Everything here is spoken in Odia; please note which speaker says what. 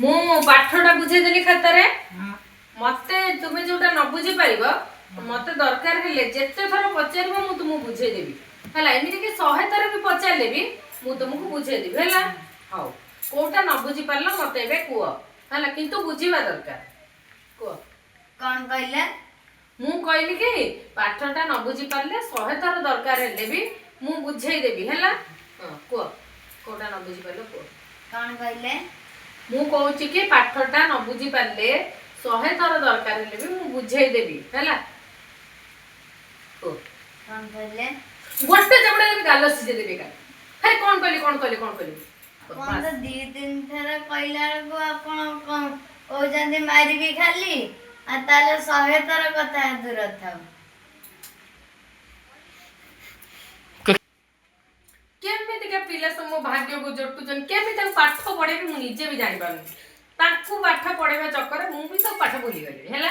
Speaker 1: ମୁଁ ପାଠଟା ବୁଝେଇଦେଲି ଖାତାରେ।
Speaker 2: ହଁ।
Speaker 1: ମତେ ତୁମେ ଯୋଉଟା ନ ବୁଝି ପାରିବ, ମତେ ଦରକାର ହେଲେ ଯେତେ ଥର ପଚାରିବ, ମୁଁ ତୁମକୁ ବୁଝେଇଦେବି, ହେଲା? ଏମିତି କି 100 ଥର ବି ପଚାରିଲେ ବି ମୁଁ ତୁମକୁ ବୁଝେଇଦେବି, ହେଲା? ହଉ, କୋଉଟା ନ ବୁଝି ପାରିଲ ମତେ ଏବେ କୁହ, ହେଲା? କିନ୍ତୁ ବୁଝିବା ଦରକାର। କୁହ।
Speaker 2: କଣ କହିଲେ?
Speaker 1: ମୁଁ କହିଲି କି ପାଠଟା ନ ବୁଝି ପାରିଲେ 100 ଥର ଦରକାର ହେଲେ ବି ମୁଁ ବୁଝେଇଦେବି, ହେଲା? ହଁ, କୁହ, କୋଉଟା ନ ବୁଝିପାରିଲ କୁହ।
Speaker 2: କଣ କହିଲେ?
Speaker 1: ମୁଁ କହୁଛି କି ପାଠଟା ନ ବୁଝି ପାରିଲେ 100 ଥର ଦରକାର ହେଲେ ବି ମୁଁ ବୁଝେଇଦେବି, ହେଲା? କୁହ।
Speaker 2: କଣ କହିଲେ?
Speaker 1: ଗୋଟେ ଚାପୁଡ଼ା ଦେବି, ଗାଲ ସିଝେଇ ଦେବି ଏକା। ଆରେ, କଣ କହିଲି, କଣ କହିଲି, କଣ କହିଲି?
Speaker 2: ଆପଣ ତ ଦି ତିନି ଥର କହିଲା ବେଳକୁ ଆପଣ କଣ କହୁଛନ୍ତି ମାରିବି ଖାଲି, ଆଉ ତାହେଲେ 100 ଥର କଥା ଦୂର ଥାଉ।
Speaker 1: କେମିତିକା ପିଲା ସବୁ ମୋ ଭାଗ୍ୟକୁ ଜଟୁଛନ୍ତି! କେମିତି ତାକୁ ପାଠ ପଢେଇବି, ମୁଁ ନିଜେ ବି ଜାଣିପାରୁନି। ତାଙ୍କୁ ପାଠ ପଢେଇବା ଚକରେ ମୁଁ ବି ସବୁ ପାଠ ଭୁଲିଗଲିଣି, ହେଲା?